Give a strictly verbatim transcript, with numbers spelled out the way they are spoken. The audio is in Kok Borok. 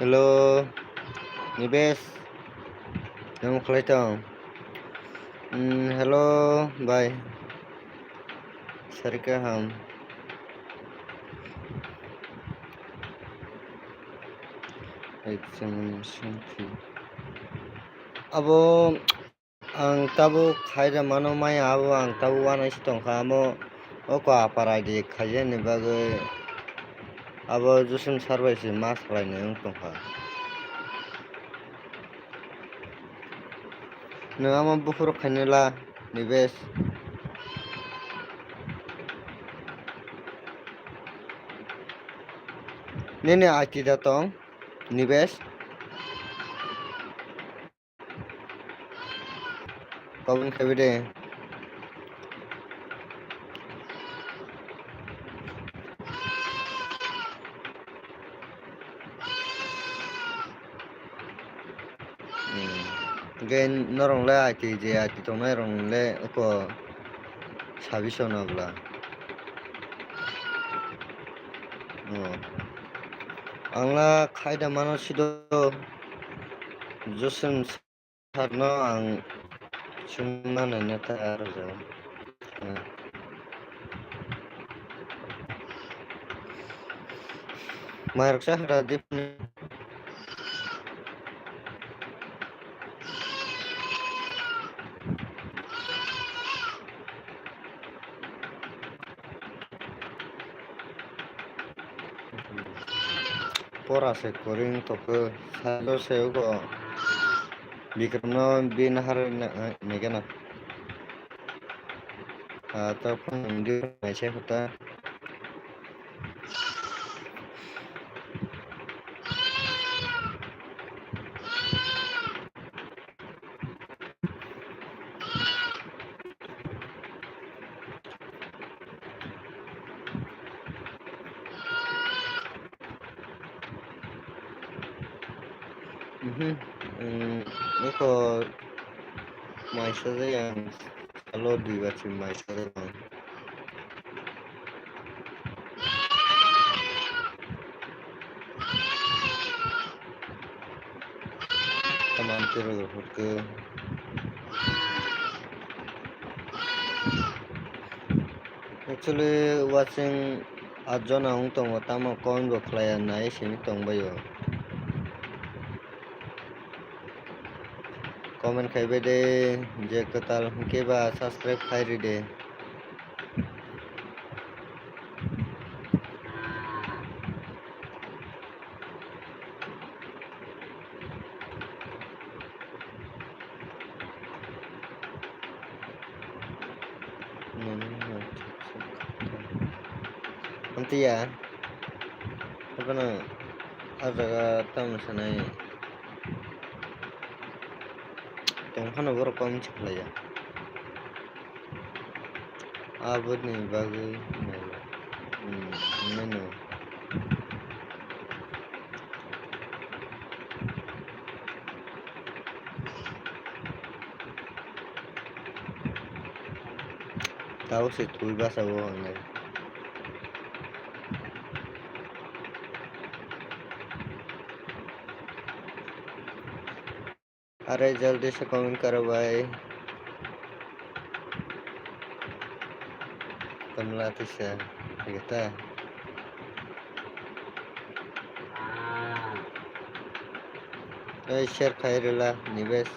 Hello, Nibesh. Tamo khlai tong? Mm, hello, bhai. Sari kaham. Examination fee. Abo ang tabuk khaida mano maya, abo ang tabuk uanaisi tongkha, amo oko upper I D khaijani bagwi abo Josim sir bai se ma salaini wng tongkha. Nwng amo buphuru khainwi la, Nibesh. Nini I T da tong, Nibesh? Comment khabi de. Hmm. Gen norong le I T je I T tongnai rong le oko sabiso na bla. Oh. Ang la khaida mano sido Josim sir no ang chwng mano neta aro jaga. Mairok cha hwra dip. Pora se koring tokhe salo se ugo Bikram no bin har nege na. Ah, to phone di mai se kota. Mhm. Mm, eko maisa jai ang salo dui bachi maisa jai ang. Tamam tiro hurke. Actually, watching atjona wng tongo, tamo comment bo khlaiya nai simi tongbaio. Comment khaibai de, je kwtal hwnkhe ba subscribe khai ride. Amtwi ya. Abono ah jaga tamo sanai. Tongphano borok kok se khlaiya. Aboni bagwi, hmm, hinwi no. Tabuk se twi basa o hinwi. Are jaldi se comment karo bhai. Tamla tisa, gita. Ei share khai rwla, Nibesh.